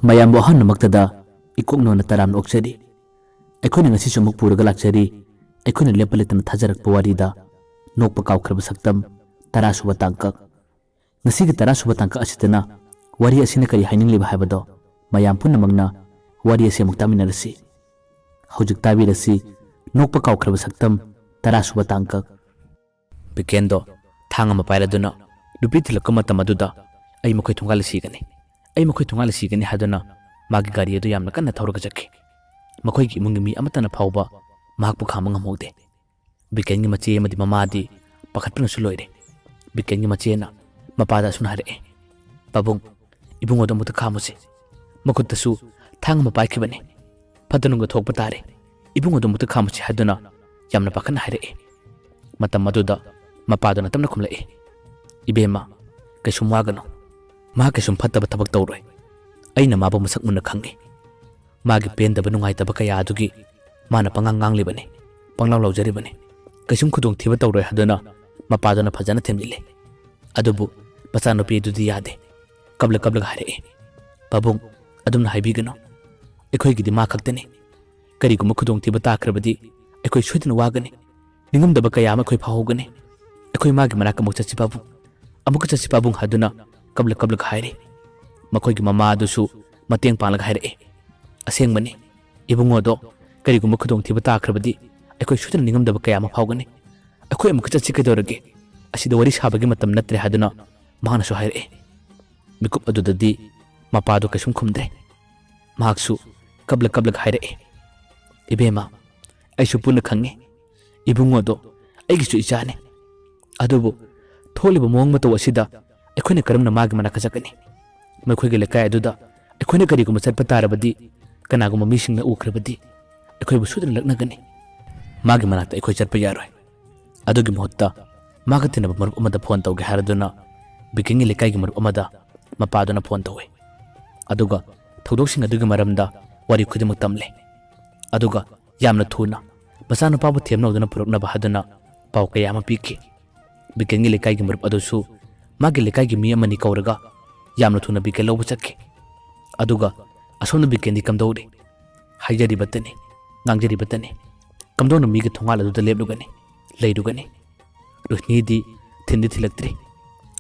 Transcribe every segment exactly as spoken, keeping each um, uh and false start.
ꯃꯌꯥꯝꯕꯨ ꯑꯍꯥꯟꯕꯃꯛꯇꯗ ꯏꯀꯣꯛ ꯅꯧꯅ ꯇꯔꯥꯝꯅ ꯑꯣꯛꯆꯔꯤ꯫ ꯑꯩꯈꯣꯏꯅ ꯉꯁꯤꯁꯨ ꯑꯃꯨꯛ ꯄꯨꯔꯒ ꯂꯥꯛꯆꯔꯤ, ꯑꯩꯈꯣꯏꯅ ꯂꯦꯞꯄ ꯂꯩꯇꯅ ꯊꯥꯖꯔꯛꯄ ꯋꯥꯔꯤꯗ ꯅꯣꯛꯄ ꯀꯥꯎꯈ꯭ꯔꯕ ꯁꯛꯇꯝ ꯇꯔꯥ ꯁꯨꯕ ꯇꯥꯡꯀꯛ꯫ ꯉꯁꯤꯒꯤ ꯇꯔꯥ ꯁꯨꯕ ꯇꯥꯡꯀꯛ ꯑꯁꯤꯗꯅ ꯋꯥꯔꯤ ꯑꯁꯤꯅ ꯀꯔꯤ ꯍꯥꯏꯅꯤꯡꯂꯤꯕ ꯍꯥꯏꯕꯗꯣ ꯃꯌꯥꯝ ꯄꯨꯝꯅꯃꯛꯅ ꯋꯥꯔꯤ ꯑꯁꯤ ꯑꯃꯨꯛ ꯇꯥꯃꯤꯟꯅꯔꯁꯤ꯫ ꯍꯧꯖꯤꯛ ꯇꯥꯕꯤꯔꯁꯤ ꯅꯣꯛꯄ ꯀꯥꯎꯈ꯭ꯔꯕ ꯁꯛꯇꯝ ꯇꯔꯥ ꯁꯨꯕ ꯇꯥꯡꯀꯛ꯫ ꯕꯤꯀꯦꯟꯗꯣ ꯊꯥꯡ ꯑꯃ ꯄꯥꯏꯔꯗꯨꯅ ꯅꯨꯄꯤ ꯊꯤꯜꯂꯛꯄ ꯃꯇꯝ ꯑꯗꯨꯗ ꯑꯩ ꯃꯈꯣꯏ ꯊꯣꯡꯒꯥꯜꯗ ꯁꯤꯒꯅꯤ, ꯑꯩ ꯃꯈꯣꯏ ꯊꯣꯡꯒꯥꯜꯗ ꯁꯤꯒꯅꯤ ꯍꯥꯏꯗꯨꯅ ꯃꯥꯒꯤ ꯒꯥꯔꯤ ꯑꯗꯨ ꯌꯥꯝꯅ ꯀꯟꯅ ꯊꯧꯔꯒ ꯆꯠꯈꯤ꯫ ꯃꯈꯣꯏꯒꯤ ꯏꯃꯨꯡꯒꯤ ꯃꯤ ꯑꯃꯠꯇꯅ ꯐꯥꯎꯕ ꯃꯍꯥꯛꯄꯨ ꯈꯥꯝꯕ ꯉꯝꯍꯧꯗꯦ꯫ ꯕꯤꯀꯦꯟꯒꯤ ꯃꯆꯦ ꯑꯃꯗꯤ ꯃꯃꯥꯗꯤ ꯄꯥꯈꯠꯄꯅꯁꯨ ꯂꯣꯏꯔꯦ꯫ ꯕꯤꯀꯦꯟꯒꯤ ꯃꯆꯦꯅ ꯃꯄꯥꯗ ꯑꯁꯨꯝꯅ ꯍꯥꯏꯔꯛꯑꯦ, "ꯄꯥꯕꯨꯡ, ꯏꯕꯨꯡꯉꯣꯗꯣ ꯑꯃꯨꯛꯇ ꯈꯥꯝꯃꯨꯁꯤ꯫ ꯃꯈꯨꯠꯇꯁꯨ ꯊꯥꯡ ꯑꯃ ꯄꯥꯏꯈꯤꯕꯅꯤ꯫ ꯐꯠꯇ ꯅꯨꯡꯗ ꯊꯣꯛꯄ ꯇꯥꯔꯦ꯫ ꯏꯕꯨꯡꯉꯣꯗꯣ ꯑꯃꯨꯛꯇ ꯈꯥꯝꯃꯨꯁꯤ" ꯍꯥꯏꯗꯨꯅ ꯌꯥꯝꯅ ꯄꯥꯈꯠꯅ ꯍꯥꯏꯔꯛꯑꯦ꯫ ꯃꯇꯝ ꯑꯗꯨꯗ ꯃꯄꯥꯗꯨꯅ ꯇꯞꯅ ꯈꯨꯝꯂꯛꯏ, "ꯏꯕꯦꯝꯃ, ꯀꯩꯁꯨꯝ ꯋꯥꯒꯅꯨ꯫ ꯃꯍꯥꯛ ꯀꯩꯁꯨꯝ ꯐꯠꯇꯕ ꯊꯕꯛ ꯇꯧꯔꯣꯏ꯫ ꯑꯩꯅ ꯃꯥꯕꯨ ꯃꯁꯛ ꯃꯨꯟꯅ ꯈꯪꯏ꯫ ꯃꯥꯒꯤ ꯄꯦꯟꯗꯕ ꯅꯨꯡꯉꯥꯏꯇꯕ ꯀꯌꯥ ꯑꯗꯨꯒꯤ ꯃꯥꯅ ꯄꯉꯥꯡ ꯉꯥꯡꯂꯤꯕꯅꯤ, ꯄꯪꯂꯥꯎ ꯂꯥꯎꯖꯔꯤꯕꯅꯤ꯫ ꯀꯩꯁꯨꯝ ꯈꯨꯗꯣꯡꯊꯤꯕ ꯇꯧꯔꯣꯏ" ꯍꯥꯏꯗꯨꯅ ꯃꯄꯥꯗꯨꯅ ꯐꯖꯅ ꯊꯦꯝꯖꯤꯜꯂꯤ꯫ ꯑꯗꯨꯕꯨ ꯃꯆꯥꯅꯨꯄꯤ ꯑꯗꯨꯗꯤ ꯌꯥꯗꯦ꯫ ꯀꯞꯂ ꯀꯞꯂꯒ ꯍꯥꯏꯔꯛꯏ, "ꯄꯥꯕꯨꯡ, ꯑꯗꯨꯝꯅ ꯍꯥꯏꯕꯤꯒꯅꯨ꯫ ꯑꯩꯈꯣꯏꯒꯤꯗꯤ ꯃꯥ ꯈꯛꯇꯅꯤ꯫ ꯀꯔꯤꯒꯨꯝꯕ ꯈꯨꯗꯣꯡꯊꯤꯕ ꯇꯥꯈ꯭ꯔꯕꯗꯤ ꯑꯩꯈꯣꯏ ꯁꯣꯏꯗꯅ ꯋꯥꯒꯅꯤ꯫ ꯅꯤꯡꯉꯝꯗꯕ ꯀꯌꯥ ꯑꯃ ꯑꯩꯈꯣꯏ ꯐꯥꯎꯍꯧꯒꯅꯤ꯫ ꯑꯩꯈꯣꯏ ꯃꯥꯒꯤ ꯃꯅꯥꯛꯇ ꯑꯃꯨꯛ ꯆꯠꯁꯤ ꯄꯥꯕꯨꯡ, ꯑꯃꯨꯛꯀ ꯆꯠꯁꯤ ꯄꯥꯕꯨꯡ" ꯍꯥꯏꯗꯨꯅ ꯀꯞꯂ ꯀꯞꯂꯒ ꯍꯥꯏꯔꯤ꯫ ꯃꯈꯣꯏꯒꯤ ꯃꯃꯥ ꯑꯗꯨꯁꯨ ꯃꯇꯦꯡ ꯄꯥꯡꯂꯒ ꯍꯥꯏꯔꯛꯏ, "ꯑꯁꯦꯡꯕꯅꯤ, ꯏꯕꯨꯡꯉꯣꯗꯣ ꯀꯔꯤꯒꯨꯝꯕ ꯈꯨꯗꯣꯡꯊꯤꯕ ꯇꯥꯈ꯭ꯔꯕꯗꯤ ꯑꯩꯈꯣꯏ ꯁꯣꯏꯗꯅ ꯅꯤꯡꯉꯝꯗꯕ ꯀꯌꯥ ꯑꯃ ꯐꯥꯎꯒꯅꯤ꯫ ꯑꯩꯈꯣꯏ ꯑꯃꯨꯛꯀ ꯆꯠꯁꯤ ꯀꯩꯗꯧꯔꯒꯦ? ꯑꯁꯤꯗ ꯋꯥꯔꯤ ꯁꯥꯕꯒꯤ ꯃꯇꯝ ꯅꯠꯇ꯭ꯔꯦ" ꯍꯥꯏꯗꯨꯅ ꯃꯍꯥꯛꯅꯁꯨ ꯍꯥꯏꯔꯛꯏ꯫ ꯃꯤꯀꯨꯞ ꯑꯗꯨꯗꯗꯤ ꯃꯄꯥꯗꯨ ꯀꯩꯁꯨꯝ ꯈꯨꯝꯗ꯭ꯔꯦ꯫ ꯃꯍꯥꯛꯁꯨ ꯀꯞꯂ ꯀꯞꯂꯒ ꯍꯥꯏꯔꯛꯏ, "ꯏꯕꯦꯝꯃ, ꯑꯩꯁꯨ ꯄꯨꯟꯅ ꯈꯪꯉꯤ꯫ ꯏꯕꯨꯡꯉꯣꯗꯣ ꯑꯩꯒꯤꯁꯨ ꯏꯆꯥꯅꯤ꯫ ꯑꯗꯨꯕꯨ ꯊꯣꯛꯂꯤꯕ ꯃꯑꯣꯡ ꯃꯇꯧ ꯑꯁꯤꯗ ꯑꯩꯈꯣꯏꯅ ꯀꯔꯝꯅ ꯃꯥꯒꯤ ꯃꯅꯥꯛꯇ ꯆꯠꯀꯅꯤ? ꯃꯈꯣꯏꯒꯤ ꯂꯩꯀꯥꯏ ꯑꯗꯨꯗ ꯑꯩꯈꯣꯏꯅ ꯀꯔꯤꯒꯨꯝꯕ ꯆꯠꯄ ꯇꯥꯔꯕꯗꯤ, ꯀꯅꯥꯒꯨꯝꯕ ꯃꯤꯁꯤꯡꯅ ꯎꯈ꯭ꯔꯕꯗꯤ ꯑꯩꯈꯣꯏꯕꯨ ꯁꯣꯏꯗꯅ ꯂꯛꯅꯒꯅꯤ꯫ ꯃꯥꯒꯤ ꯃꯅꯥꯛꯇ ꯑꯩꯈꯣꯏ ꯆꯠꯄ ꯌꯥꯔꯣꯏ꯫ ꯑꯗꯨꯒꯤ ꯃꯍꯨꯠꯇ ꯃꯥꯒ ꯇꯤꯟꯅꯕ ꯃꯔꯨꯞ ꯑꯃꯗ ꯐꯣꯟ ꯇꯧꯒꯦ" ꯍꯥꯏꯔꯗꯨꯅ ꯕꯤꯀꯤꯡꯒꯤ ꯂꯩꯀꯥꯏꯒꯤ ꯃꯔꯨꯞ ꯑꯃꯗ ꯃꯄꯥꯗꯨꯅ ꯐꯣꯟ ꯇꯧꯏ꯫ ꯑꯗꯨꯒ ꯊꯧꯗꯣꯛꯁꯤꯡ ꯑꯗꯨꯒꯤ ꯃꯔꯝꯗ ꯋꯥꯔꯤ ꯈꯨꯗꯤꯡꯃꯛ ꯇꯝꯂꯦ꯫ ꯑꯗꯨꯒ ꯌꯥꯝꯅ ꯊꯨꯅ ꯃꯆꯥꯅꯨꯄꯥꯕꯨ ꯊꯦꯝꯅꯧꯗꯨꯅ ꯄꯨꯔꯛꯅꯕ ꯍꯥꯏꯗꯨꯅ ꯄꯥꯎ ꯀꯌꯥ ꯑꯃ ꯄꯤꯈꯤ꯫ ꯕꯤꯀꯦꯟꯒꯤ ꯂꯩꯀꯥꯏꯒꯤ ꯃꯔꯨꯞ ꯑꯗꯨꯁꯨ ꯃꯥꯒꯤ ꯂꯩꯀꯥꯏꯒꯤ ꯃꯤ ꯑꯃꯅꯤ ꯀꯧꯔꯒ ꯌꯥꯝꯅ ꯊꯨꯅ ꯕꯤꯀꯦꯟ ꯂꯧꯕ ꯆꯠꯈꯤ꯫ ꯑꯗꯨꯒ ꯑꯁꯣꯝꯗ ꯕꯤꯀꯦꯟꯗꯤ ꯀꯝꯗꯧꯔꯤ? ꯍꯥꯏꯖꯔꯤꯕꯇꯅꯤ, ꯉꯥꯡꯖꯔꯤꯕꯇꯅꯤ꯫ ꯀꯝꯗꯧꯅ ꯃꯤꯒꯤ ꯊꯣꯡꯒꯥꯜ ꯑꯗꯨꯗ ꯂꯦꯞꯂꯨꯒꯅꯤ, ꯂꯩꯔꯨꯒꯅꯤ? ꯔꯨꯁꯅꯤꯗꯤ ꯊꯤꯟꯗꯤ ꯊꯤꯜꯂꯛꯇ꯭ꯔꯤ꯫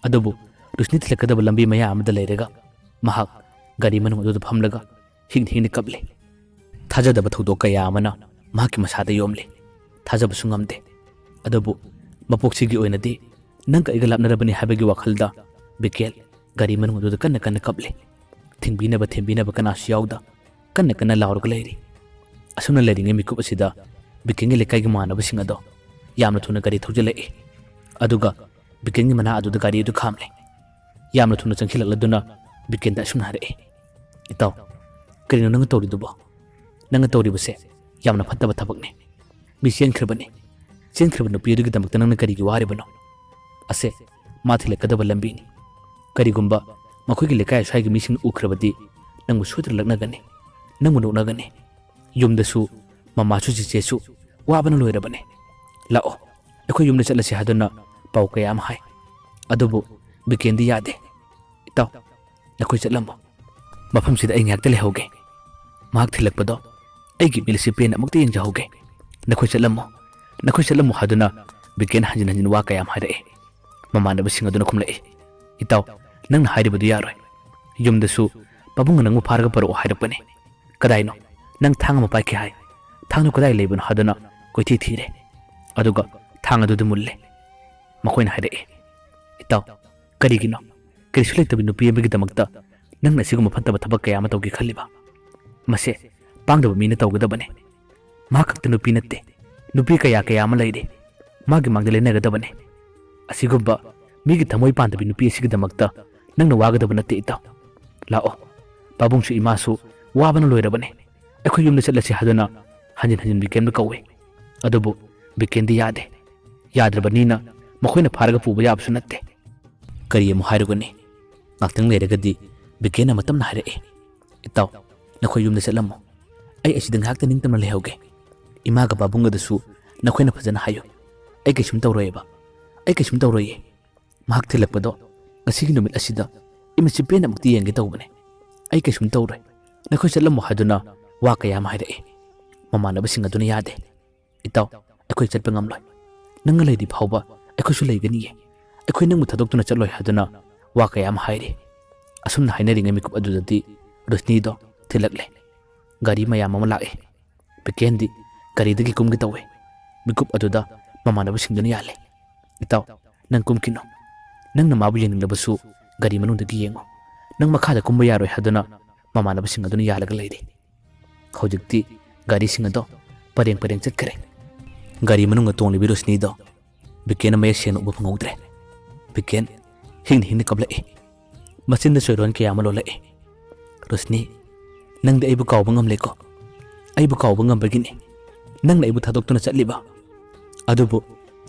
ꯑꯗꯨꯕꯨ ꯔꯨꯁꯅꯤ ꯊꯤꯜꯂꯛꯀꯗꯕ ꯂꯝꯕꯤ ꯃꯌꯥ ꯑꯃꯗ ꯂꯩꯔꯒ ꯃꯍꯥꯛ ꯒꯥꯔꯤ ꯃꯅꯨꯡ ꯑꯗꯨꯗ ꯐꯝꯂꯒ ꯍꯤꯡ ꯍꯤꯡꯅ ꯀꯞꯂꯤ꯫ ꯊꯥꯖꯗꯕ ꯊꯧꯗꯣꯛ ꯀꯌꯥ ꯑꯃꯅ ꯃꯍꯥꯛꯀꯤ ꯃꯁꯥꯗ ꯌꯣꯝꯂꯤ꯫ ꯊꯥꯖꯕꯁꯨ ꯉꯝꯗꯦ꯫ ꯑꯗꯨꯕꯨ ꯃꯄꯣꯛꯁꯤꯒꯤ ꯑꯣꯏꯅꯗꯤ ꯅꯪꯒ ꯑꯩꯒ ꯂꯥꯞꯅꯔꯕꯅꯤ ꯍꯥꯏꯕꯒꯤ ꯋꯥꯈꯜꯗ ꯕꯤꯀꯦꯜ ꯒꯥꯔꯤ ꯃꯅꯨꯡ ꯑꯗꯨꯗ ꯀꯟꯅ ꯀꯟꯅ ꯀꯞꯂꯤ꯫ ꯊꯤꯡꯕꯤꯅꯕ ꯊꯦꯝꯕꯤꯅꯕ ꯀꯅꯥꯁꯨ ꯌꯥꯎꯗ ꯀꯟꯅ ꯀꯟꯅ ꯂꯥꯎꯔꯒ ꯂꯩꯔꯤ꯫ ꯑꯁꯨꯝꯅ ꯂꯩꯔꯤꯉꯩ ꯃꯤꯀꯨꯞ ꯑꯁꯤꯗ ꯕꯤꯀꯦꯟꯒꯤ ꯂꯩꯀꯥꯏꯒꯤ ꯃꯃꯥꯟꯅꯕꯁꯤꯡ ꯑꯗꯣ ꯌꯥꯝꯅ ꯊꯨꯅ ꯒꯥꯔꯤ ꯊꯧꯖꯤꯜꯂꯛꯏ꯫ ꯑꯗꯨꯒ ꯕꯤꯀꯦꯟꯒꯤ ꯃꯅꯥꯛ ꯑꯗꯨꯗ ꯒꯥꯔꯤ ꯑꯗꯨ ꯈꯥꯝꯂꯦ꯫ ꯌꯥꯝꯅ ꯊꯨꯅ ꯆꯪꯁꯤꯜꯂꯛꯂꯗꯨꯅ ꯕꯤꯀꯦꯟꯗ ꯑꯁꯨꯝꯅ ꯍꯥꯏꯔꯛꯏ, "ꯏꯇꯥꯎ, ꯀꯔꯤꯅꯣ ꯅꯪꯅ ꯇꯧꯔꯤꯗꯨꯕꯣ? ꯅꯪꯅ ꯇꯧꯔꯤꯕꯁꯦ ꯌꯥꯝꯅ ꯐꯠꯇꯕ ꯊꯕꯛꯅꯤ꯫ ꯃꯤ ꯆꯦꯟꯈ꯭ꯔꯕꯅꯤ꯫ ꯆꯦꯟꯈ꯭ꯔꯕ ꯅꯨꯄꯤ ꯑꯗꯨꯒꯤꯗꯃꯛꯇ ꯅꯪꯅ ꯀꯔꯤꯒꯤ ꯋꯥꯔꯤꯕꯅꯣ? ꯑꯁꯦ ꯃꯥ ꯊꯤꯜꯂꯛꯀꯗꯕ ꯂꯝꯕꯤꯅꯤ꯫ ꯀꯔꯤꯒꯨꯝꯕ ꯃꯈꯣꯏꯒꯤ ꯂꯩꯀꯥꯏ ꯑꯁ꯭ꯋꯥꯏꯒꯤ ꯃꯤꯁꯤꯡꯅ ꯎꯈ꯭ꯔꯕꯗꯤ ꯅꯪꯕꯨ ꯁꯣꯏꯗꯅ ꯂꯛꯅꯒꯅꯤ, ꯅꯪꯕꯨ ꯅꯣꯛꯅꯒꯅꯤ꯫ ꯌꯨꯝꯗꯁꯨ ꯃꯃꯥꯁꯨ ꯆꯤꯆꯦꯁꯨ ꯋꯥꯕꯅ ꯂꯣꯏꯔꯕꯅꯤ꯫ ꯂꯥꯛꯑꯣ, ꯑꯩꯈꯣꯏ ꯌꯨꯝꯗ ꯆꯠꯂꯁꯤ" ꯍꯥꯏꯗꯨꯅ ꯄꯥꯎ ꯀꯌꯥ ꯑꯃ ꯍꯥꯏ꯫ ꯑꯗꯨꯕꯨ ꯕꯤꯀꯦꯟꯗꯤ ꯌꯥꯗꯦ꯫ "ꯏꯇꯥꯎ, ꯅꯈꯣꯏ ꯆꯠꯂꯝꯃꯣ꯫ ꯃꯐꯝꯁꯤꯗ ꯑꯩ ꯉꯥꯏꯍꯥꯛꯇ ꯂꯩꯍꯧꯒꯦ꯫ ꯃꯍꯥꯛ ꯊꯤꯜꯂꯛꯄꯗꯣ ꯑꯩꯒꯤ ꯃꯤꯠꯁꯤ ꯄꯦꯟꯅ ꯑꯃꯨꯛꯇ ꯌꯦꯡꯖꯍꯧꯒꯦ꯫ ꯅꯈꯣꯏ ꯆꯠꯂꯝꯃꯣ, ꯅꯈꯣꯏ ꯆꯠꯂꯝꯃꯣ" ꯍꯥꯏꯗꯨꯅ ꯕꯤꯀꯦꯟ ꯍꯟꯖꯤꯟ ꯍꯟꯖꯤꯟ ꯋꯥ ꯀꯌꯥ ꯑꯃ ꯍꯥꯏꯔꯛꯏ꯫ ꯃꯃꯥꯟꯅꯕꯁꯤꯡ ꯑꯗꯨꯅ ꯈꯨꯝꯂꯛꯏ, "ꯏꯇꯥꯎ, ꯅꯪꯅ ꯍꯥꯏꯔꯤꯕꯗꯨ ꯌꯥꯔꯣꯏ꯫ ꯌꯨꯝꯗꯁꯨ ꯄꯥꯕꯨꯡꯅ ꯅꯪꯕꯨ ꯐꯥꯔꯒ ꯄꯨꯔꯛꯑꯣ ꯍꯥꯏꯔꯛꯄꯅꯤ꯫ ꯀꯗꯥꯏꯅꯣ? ꯅꯪ ꯊꯥꯡ ꯑꯃ ꯄꯥꯏꯈꯤ ꯍꯥꯏ꯫ ꯊꯥꯡꯗꯨ ꯀꯗꯥꯏ ꯂꯩꯕꯅꯣ?" ꯍꯥꯏꯗꯨꯅ ꯀꯣꯏꯊꯤ ꯊꯤꯔꯦ꯫ ꯑꯗꯨꯒ ꯊꯥꯡ ꯑꯗꯨꯗꯤ ꯃꯨꯜꯂꯦ꯫ ꯃꯈꯣꯏꯅ ꯍꯥꯏꯔꯛꯏ, "ꯏꯇꯥꯎ, ꯀꯔꯤꯒꯤꯅꯣ ꯀꯔꯤꯁꯨ ꯂꯩꯇꯕ ꯅꯨꯄꯤ ꯑꯃꯒꯤꯗꯃꯛꯇ ꯅꯪꯅ ꯑꯁꯤꯒꯨꯝꯕ ꯐꯠꯇꯕ ꯊꯕꯛ ꯀꯌꯥ ꯑꯃ ꯇꯧꯒꯦ ꯈꯜꯂꯤꯕ? ꯃꯁꯦ ꯄꯥꯡꯗꯕ ꯃꯤꯅ ꯇꯧꯒꯗꯕꯅꯤ꯫ ꯃꯍꯥꯛ ꯈꯛꯇ ꯅꯨꯄꯤ ꯅꯠꯇꯦ, ꯅꯨꯄꯤ ꯀꯌꯥ ꯀꯌꯥ ꯑꯃ ꯂꯩꯔꯤ꯫ ꯃꯥꯒꯤ ꯃꯥꯡꯗ ꯂꯦꯟꯅꯒꯗꯕꯅꯤ꯫ ꯑꯁꯤꯒꯨꯝꯕ ꯃꯤꯒꯤ ꯊꯃꯣꯏ ꯄꯥꯟꯗꯕꯤ ꯅꯨꯄꯤ ꯑꯁꯤꯒꯤꯗꯃꯛꯇ ꯅꯪꯅ ꯋꯥꯒꯗꯕ ꯅꯠꯇꯦ ꯏꯇꯥꯎ꯫ ꯂꯥꯛꯑꯣ, ꯄꯥꯕꯨꯡꯁꯨ ꯏꯃꯥꯁꯨ ꯋꯥꯕꯅ ꯂꯣꯏꯔꯕꯅꯤ꯫ ꯑꯩꯈꯣꯏ ꯌꯨꯝꯗ ꯆꯠꯂꯁꯤ" ꯍꯥꯏꯗꯨꯅ ꯍꯟꯖꯤꯟ ꯍꯟꯖꯤꯟ ꯕꯤꯀꯦꯟꯕꯨ ꯀꯧꯏ꯫ ꯑꯗꯨꯕꯨ ꯕꯤꯀꯦꯟꯗꯤ ꯌꯥꯗꯦ꯫ ꯌꯥꯗ꯭ꯔꯕꯅꯤꯅ ꯃꯈꯣꯏꯅ ꯐꯥꯔꯒ ꯄꯨꯕ ꯌꯥꯕꯁꯨ ꯅꯠꯇꯦ꯫ ꯀꯔꯤ ꯑꯃꯨꯛ ꯍꯥꯏꯔꯨꯒꯅꯤ? ꯉꯥꯛꯇꯪ ꯂꯩꯔꯒꯗꯤ ꯕꯤꯀꯦꯟ ꯑꯃ ꯇꯞꯅ ꯍꯥꯏꯔꯛꯏ, "ꯏꯇꯥꯎ, ꯅꯈꯣꯏ ꯌꯨꯝꯗ ꯆꯠꯂꯝꯃꯣ꯫ ꯑꯩ ꯑꯁꯤꯗ ꯉꯥꯏꯍꯥꯛꯇ ꯅꯤꯡꯇꯝꯅ ꯂꯩꯍꯧꯒꯦ꯫ ꯏꯃꯥꯒ ꯄꯥꯕꯨꯡꯒꯗꯁꯨ ꯅꯈꯣꯏꯅ ꯐꯖꯅ ꯍꯥꯏꯌꯨ꯫ ꯑꯩ ꯀꯩꯁꯨꯝ ꯇꯧꯔꯣꯏꯑꯕ꯫ ꯑꯩ ꯀꯩꯁꯨꯝ ꯇꯧꯔꯣꯏꯌꯦ꯫ ꯃꯍꯥꯛ ꯊꯤꯜꯂꯛꯄꯗꯣ ꯉꯁꯤꯒꯤ ꯅꯨꯃꯤꯠ ꯑꯁꯤꯗ ꯏꯃꯤꯠꯁꯤ ꯄꯦꯟꯅ ꯑꯃꯨꯛꯇ ꯌꯦꯡꯒꯦ ꯇꯧꯕꯅꯦ꯫ "ꯑꯩ ꯀꯩꯁꯨꯝ ꯇꯧꯔꯣꯏ, ꯅꯈꯣꯏ ꯆꯠꯂꯝꯃꯣ" ꯍꯥꯏꯗꯨꯅ ꯋꯥ ꯀꯌꯥ ꯑꯃ ꯍꯥꯏꯔꯛꯏ꯫ ꯃꯃꯥꯟꯅꯕꯁꯤꯡ ꯑꯗꯨꯅ ꯌꯥꯗꯦ꯫ "ꯏꯇꯥꯎ, ꯑꯩꯈꯣꯏ ꯆꯠꯄ ꯉꯝꯂꯣꯏ꯫ ꯅꯪꯅ ꯂꯩꯔꯤ ꯐꯥꯎꯕ ꯑꯩꯈꯣꯏꯁꯨ ꯂꯩꯒꯅꯤꯌꯦ꯫ ꯑꯩꯈꯣꯏ ꯅꯪꯕꯨ ꯊꯥꯗꯣꯛꯇꯨꯅ ꯆꯠꯂꯣꯏ" ꯍꯥꯏꯗꯨꯅ ꯋꯥ ꯀꯌꯥ ꯑꯃ ꯍꯥꯏꯔꯤ꯫ ꯑꯁꯨꯝꯅ ꯍꯥꯏꯅꯔꯤꯉꯩ ꯃꯤꯀꯨꯞ ꯑꯗꯨꯗꯗꯤ ꯔꯣꯁꯅꯤꯗꯣ ꯊꯤꯜꯂꯛꯂꯦ꯫ ꯒꯥꯔꯤ ꯃꯌꯥꯝ ꯑꯃ ꯂꯥꯛꯑꯦ꯫ ꯕꯤꯀꯦꯟꯗꯤ ꯒꯥꯔꯤꯗꯒꯤ ꯀꯨꯝꯒꯦ ꯇꯧꯋꯦ꯫ ꯃꯤꯀꯨꯞ ꯑꯗꯨꯗ ꯃꯃꯥꯟꯅꯕꯁꯤꯡꯗꯨꯅ ꯌꯥꯜꯂꯦ꯫ "ꯏꯇꯥꯎ, ꯅꯪ ꯀꯨꯝꯈꯤꯅꯨ꯫ ꯅꯪꯅ ꯃꯥꯕꯨ ꯌꯦꯡꯅꯤꯡꯂꯕꯁꯨ ꯒꯥꯔꯤ ꯃꯅꯨꯡꯗꯒꯤ ꯌꯦꯡꯉꯨ꯫ ꯅꯪ ꯃꯈꯥꯗ ꯀꯨꯝꯕ ꯌꯥꯔꯣꯏ" ꯍꯥꯏꯗꯨꯅ ꯃꯃꯥꯟꯅꯕꯁꯤꯡ ꯑꯗꯨꯅ ꯌꯥꯜꯂꯒ ꯂꯩꯔꯤ꯫ ꯍꯧꯖꯤꯛꯇꯤ ꯒꯥꯔꯤꯁꯤꯡ ꯑꯗꯣ ꯄꯔꯦꯡ ꯄꯔꯦꯡ ꯆꯠꯈꯔꯦ꯫ ꯒꯥꯔꯤ ꯃꯅꯨꯡꯗ ꯇꯣꯡꯂꯤꯕꯤ ꯔꯣꯁꯅꯤꯗꯣ ꯕꯤꯀꯦꯟꯅ ꯃꯌꯦꯛ ꯁꯦꯡꯅ ꯎꯕ ꯐꯪꯍꯧꯗ꯭ꯔꯦ꯫ ꯕꯤꯀꯦꯟ ꯍꯤꯡꯅ ꯍꯤꯡꯅ ꯀꯞꯂꯛꯏ꯫ ꯃꯆꯤꯟꯗ ꯆꯣꯏꯔꯣꯟ ꯀꯌꯥ ꯑꯃ ꯂꯣꯜꯂꯛꯏ꯫ "ꯔꯣꯁꯅꯤ, ꯅꯪꯗꯤ ꯑꯩꯕꯨ ꯀꯥꯎꯕ ꯉꯝꯂꯦꯀꯣ꯫ ꯑꯩꯕꯨ ꯀꯥꯎꯕ ꯉꯝꯕꯒꯤꯅꯤ꯫ ꯅꯪꯅ ꯑꯩꯕꯨ ꯊꯥꯗꯣꯛꯇꯨꯅ ꯆꯠꯂꯤꯕ꯫ ꯑꯗꯨꯕꯨ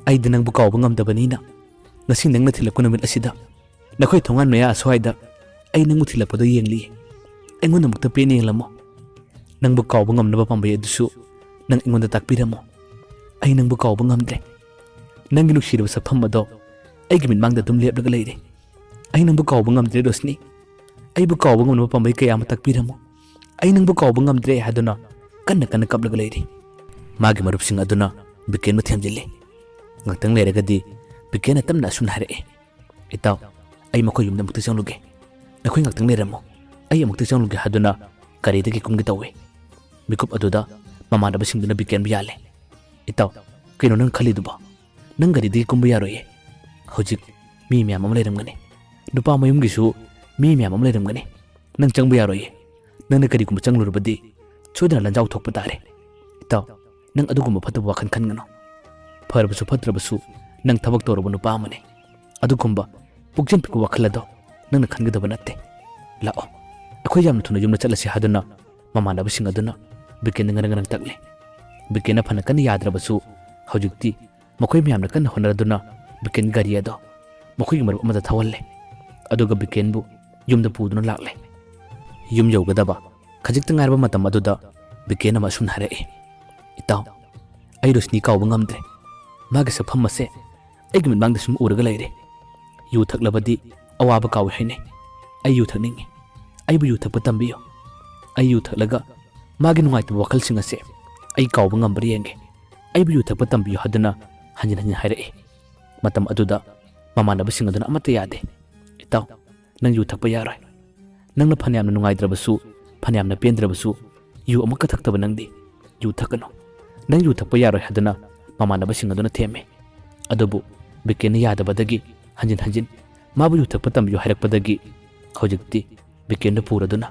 ꯑꯩꯗꯤ ꯅꯪꯕꯨ ꯀꯥꯎꯕ ꯉꯝꯗꯕꯅꯤꯅ ꯉꯁꯤ ꯅꯪꯅ ꯊꯤꯜꯂꯛꯄ ꯅꯨꯃꯤꯠ ꯑꯁꯤꯗ ꯅꯈꯣꯏ ꯊꯣꯡꯒꯥꯟ ꯃꯌꯥ ꯑꯁ꯭ꯋꯥꯏꯗ ꯑꯩ ꯅꯪꯕꯨ ꯊꯤꯜꯂꯛꯄꯗꯨ ꯌꯦꯡꯂꯤꯌꯦ꯫ ꯑꯩꯉꯣꯟꯗꯃꯛꯇ ꯄꯦꯟꯅ ꯌꯦꯡꯂꯝꯃꯣ꯫ ꯅꯪꯕꯨ ꯀꯥꯎꯕ ꯉꯝꯅꯕ ꯄꯥꯝꯕꯩ ꯑꯗꯨꯁꯨ ꯅꯪ ꯑꯩꯉꯣꯟꯗ ꯇꯥꯛꯄꯤꯔꯝꯃꯣ꯫ ꯑꯩ ꯅꯪꯕꯨ ꯀꯥꯎꯕ ꯉꯝꯗ꯭ꯔꯦ꯫ ꯅꯪꯒꯤ ꯅꯨꯡꯁꯤꯔꯕ ꯁꯛꯐꯝ ꯑꯗꯣ ꯑꯩꯒꯤ ꯃꯤꯠꯃꯥꯡꯗ ꯑꯗꯨꯝ ꯂꯦꯞꯂꯒ ꯂꯩꯔꯦ꯫ ꯑꯩ ꯅꯪꯕꯨ ꯀꯥꯎꯕ ꯉꯝꯗ꯭ꯔꯦ ꯔꯣꯁꯅꯤ꯫ ꯑꯩꯕꯨ ꯀꯥꯎꯕ ꯉꯝꯅꯕ ꯄꯥꯝꯕꯩ ꯀꯌꯥ ꯑꯃ ꯇꯥꯛꯄꯤꯔꯝꯃꯣ꯫ ꯑꯩ ꯅꯪꯕꯨ ꯀꯥꯎꯕ ꯉꯝꯗ꯭ꯔꯦ" ꯍꯥꯏꯗꯨꯅ ꯀꯟꯅ ꯀꯟꯅ ꯀꯞꯂꯒ ꯂꯩꯔꯤ꯫ ꯃꯥꯒꯤ ꯃꯔꯨꯞꯁꯤꯡ ꯑꯗꯨꯅ ꯕꯤꯀꯦꯟꯕꯨ ꯊꯦꯝꯖꯤꯜꯂꯤ꯫ ꯉꯥꯛꯇꯪ ꯂꯩꯔꯒꯗꯤ ꯕꯤꯀꯦꯟꯅ ꯇꯞꯅ ꯑꯁꯨꯝꯅ ꯍꯥꯏꯔꯛꯏ, "ꯏꯇꯥꯎ, ꯑꯩ ꯃꯈꯣꯏ ꯌꯨꯝꯗ ꯑꯃꯨꯛꯇ ꯆꯪꯂꯨꯒꯦ꯫ ꯅꯈꯣꯏ ꯉꯥꯛꯇꯪ ꯂꯩꯔꯝꯃꯣ꯫ ꯑꯩ ꯑꯃꯨꯛꯇ ꯆꯪꯂꯨꯒꯦ" ꯍꯥꯏꯗꯨꯅ ꯒꯥꯔꯤꯗꯒꯤ ꯀꯨꯝꯒꯦ ꯇꯧꯏ꯫ ꯃꯤꯀꯨꯞ ꯑꯗꯨꯗ ꯃꯃꯥꯟꯅꯕꯁꯤꯡꯗꯨꯅ ꯕꯤꯀꯦꯟꯕꯨ ꯌꯥꯜꯂꯦ꯫ "ꯏꯇꯥꯎ, ꯀꯩꯅꯣ ꯅꯪ ꯈꯜꯂꯤꯗꯨꯕꯣ? ꯅꯪ ꯒꯥꯔꯤꯗꯒꯤ ꯀꯨꯝꯕ ꯌꯥꯔꯣꯏꯌꯦ꯫ ꯍꯧꯖꯤꯛ ꯃꯤ ꯃꯌꯥꯝ ꯑꯃ ꯂꯩꯔꯝꯒꯅꯤ꯫ ꯅꯨꯄꯥ ꯃꯌꯨꯝꯒꯤꯁꯨ ꯃꯤ ꯃꯌꯥꯝ ꯑꯃ ꯂꯩꯔꯝꯒꯅꯤ꯫ ꯅꯪ ꯆꯪꯕ ꯌꯥꯔꯣꯏꯌꯦ꯫ ꯅꯪꯅ ꯀꯔꯤꯒꯨꯝꯕ ꯆꯪꯂꯨꯔꯕꯗꯤ ꯁꯣꯏꯗꯅ ꯂꯟꯖꯥꯎ ꯊꯣꯛꯄ ꯇꯥꯔꯦ꯫ ꯏꯇꯥꯎ, ꯅꯪ ꯑꯗꯨꯒꯨꯝꯕ ꯐꯠꯇꯕ ꯋꯥꯈꯜ ꯈꯟꯒꯅꯨ꯫ ꯐꯔꯕꯁꯨ ꯐꯠꯇ꯭ꯔꯕꯁꯨ ꯅꯪ ꯊꯕꯛ ꯇꯧꯔꯕ ꯅꯨꯄꯥ ꯑꯃꯅꯤ꯫ ꯑꯗꯨꯒꯨꯝꯕ ꯄꯨꯛꯆꯦꯜ ꯄꯤꯛꯄ ꯋꯥꯈꯜ ꯑꯗꯣ ꯅꯪꯅ ꯈꯟꯒꯗꯕ ꯅꯠꯇꯦ꯫ ꯂꯥꯛꯑꯣ, ꯑꯩꯈꯣꯏ ꯌꯥꯝꯅ ꯊꯨꯅ ꯌꯨꯝꯗ ꯆꯠꯂꯁꯤ" ꯍꯥꯏꯗꯨꯅ ꯃꯃꯥꯟꯅꯕꯁꯤꯡ ꯑꯗꯨꯅ ꯕꯤꯀꯦꯟꯗ ꯉꯔꯪ ꯉꯔꯪ ꯇꯛꯂꯦ꯫ ꯕꯤꯀꯦꯟꯅ ꯐꯅ ꯀꯟꯅ ꯌꯥꯗ꯭ꯔꯕꯁꯨ ꯍꯧꯖꯤꯛꯇꯤ ꯃꯈꯣꯏ ꯃꯌꯥꯝꯅ ꯀꯟꯅ ꯍꯣꯠꯅꯔꯗꯨꯅ ꯕꯤꯀꯦꯟ ꯒꯥꯔꯤ ꯑꯗꯣ ꯃꯈꯣꯏꯒꯤ ꯃꯔꯨꯞ ꯑꯃꯗ ꯊꯧꯍꯜꯂꯦ꯫ ꯑꯗꯨꯒ ꯕꯤꯀꯦꯟꯕꯨ ꯌꯨꯝꯗ ꯄꯨꯗꯨꯅ ꯂꯥꯛꯂꯦ꯫ ꯌꯨꯝ ꯌꯧꯒꯗꯕ ꯈꯖꯤꯛꯇ ꯉꯥꯏꯔꯕ ꯃꯇꯝ ꯑꯗꯨꯗ ꯕꯤꯀꯦꯟ ꯑꯃ ꯑꯁꯨꯝꯅ ꯍꯥꯏꯔꯛꯏ, "ꯏꯇꯥꯎ, ꯑꯩ ꯔꯣꯁꯅꯤ ꯀꯥꯎꯕ ꯉꯝꯗ꯭ꯔꯦ꯫ ꯃꯥꯒꯤ ꯁꯛꯐꯝ ꯑꯁꯦ ꯑꯩꯒꯤ ꯃꯤꯠꯃꯥꯡꯗ ꯁꯨꯝ ꯎꯔꯒ ꯂꯩꯔꯦ꯫ ꯌꯨ ꯊꯛꯂꯕꯗꯤ ꯑꯋꯥꯕ ꯀꯥꯎꯏ ꯍꯥꯏꯅꯩ꯫ ꯑꯩ ꯌꯨ ꯊꯛꯅꯤꯡꯉꯤ꯫ "ꯑꯩꯕꯨ ꯌꯨ ꯊꯛꯄ ꯇꯝꯕꯤꯌꯨ꯫ ꯑꯩ ꯌꯨ ꯊꯛꯂꯒ ꯃꯥꯒꯤ ꯅꯨꯡꯉꯥꯏꯇꯕ ꯋꯥꯈꯜꯁꯤꯡ ꯑꯁꯦ ꯑꯩ ꯀꯥꯎꯕ ꯉꯝꯕ꯭ꯔꯥ ꯌꯦꯡꯒꯦ꯫ ꯑꯩꯕꯨ ꯌꯨ ꯊꯛꯄ ꯇꯝꯕꯤꯌꯨ" ꯍꯥꯏꯗꯨꯅ ꯍꯟꯖꯤꯟ ꯍꯟꯖꯤꯟ ꯍꯥꯏꯔꯛꯏ꯫ ꯃꯇꯝ ꯑꯗꯨꯗ ꯃꯃꯥꯟꯅꯕꯁꯤꯡ ꯑꯗꯨꯅ ꯑꯃꯠꯇ ꯌꯥꯗꯦ꯫ "ꯏꯇꯥꯎ, ꯅꯪ ꯌꯨ ꯊꯛꯄ ꯌꯥꯔꯣꯏ꯫ ꯅꯪꯅ ꯐꯅꯌꯥꯝꯅ ꯅꯨꯡꯉꯥꯏꯇ꯭ꯔꯕꯁꯨ, ꯐꯅꯌꯥꯝꯅ ꯄꯦꯟꯗ꯭ꯔꯕꯁꯨ, ꯌꯨ ꯑꯃꯨꯛꯀ ꯊꯛꯇꯕ ꯅꯪꯗꯤ꯫ ꯌꯨ ꯊꯛꯀꯅꯨ꯫ ꯅꯪ ꯌꯨ ꯊꯛꯄ ꯌꯥꯔꯣꯏ" ꯍꯥꯏꯗꯨꯅ ꯃꯃꯥꯟꯅꯕꯁꯤꯡ ꯑꯗꯨꯅ ꯊꯦꯝꯃꯤ꯫ ꯑꯗꯨꯕꯨ ꯕꯤꯀꯦꯟꯅ ꯌꯥꯗꯕꯗꯒꯤ ꯍꯟꯖꯤꯟ ꯍꯟꯖꯤꯟ ꯃꯥꯕꯨ ꯌꯨ ꯊꯛꯄ ꯇꯝꯕꯤꯌꯨ ꯍꯥꯏꯔꯛꯄꯗꯒꯤ ꯍꯧꯖꯤꯛꯇꯤ ꯕꯤꯀꯦꯟꯗꯨ ꯄꯨꯔꯗꯨꯅ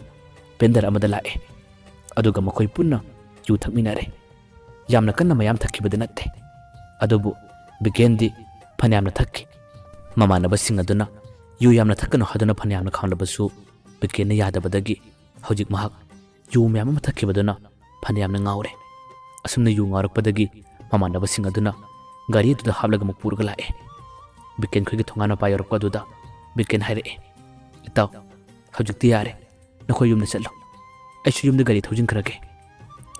ꯄꯦꯟꯗꯔ ꯑꯃꯗ ꯂꯥꯛꯑꯦ꯫ ꯑꯗꯨꯒ ꯃꯈꯣꯏ ꯄꯨꯟꯅ ꯌꯨ ꯊꯛꯃꯤꯟꯅꯔꯦ꯫ ꯌꯥꯝꯅ ꯀꯟꯅ ꯃꯌꯥꯝ ꯊꯛꯈꯤꯕꯗꯤ ꯅꯠꯇꯦ꯫ ꯑꯗꯨꯕꯨ ꯕꯤꯀꯦꯟꯗꯤ ꯐꯅꯌꯥꯝꯅ ꯊꯛꯈꯤ꯫ ꯃꯃꯥꯟꯅꯕꯁꯤꯡ ꯑꯗꯨꯅ ꯌꯨ ꯌꯥꯝꯅ ꯊꯛꯀꯅꯨ ꯍꯥꯏꯗꯨꯅ ꯐꯅꯌꯥꯝꯅ ꯈꯥꯝꯂꯕꯁꯨ ꯕꯤꯀꯦꯟꯅ ꯌꯥꯗꯕꯗꯒꯤ ꯍꯧꯖꯤꯛ ꯃꯍꯥꯛ ꯌꯨ ꯃꯌꯥꯝ ꯑꯃ ꯊꯛꯈꯤꯕꯗꯨꯅ ꯐꯅꯌꯥꯝꯅ ꯉꯥꯎꯔꯦ꯫ ꯑꯁꯨꯝꯅ ꯌꯨ ꯉꯥꯎꯔꯛꯄꯗꯒꯤ ꯃꯃꯥꯟꯅꯕꯁꯤꯡ ꯑꯗꯨꯅ ꯒꯥꯔꯤ ꯑꯗꯨꯗ ꯍꯥꯞꯂꯒ ꯑꯃꯨꯛ ꯄꯨꯔꯒ ꯂꯥꯛꯑꯦ꯫ ꯕꯤꯀꯦꯟ ꯈꯣꯏꯒꯤ ꯊꯣꯡꯒꯥꯟ ꯃꯄꯥ ꯌꯧꯔꯛꯄ ꯑꯗꯨꯗ ꯕꯤꯀꯦꯟ ꯍꯥꯏꯔꯛꯑꯦ, "ꯏꯇꯥꯎ, ꯍꯧꯖꯤꯛꯇꯤ ꯌꯥꯔꯦ, ꯅꯈꯣꯏ ꯌꯨꯝꯗ ꯆꯠꯂꯣ꯫ ꯑꯩꯁꯨ ꯌꯨꯝꯗ ꯒꯥꯔꯤ ꯊꯧꯖꯤꯟꯈ꯭ꯔꯒꯦ꯫"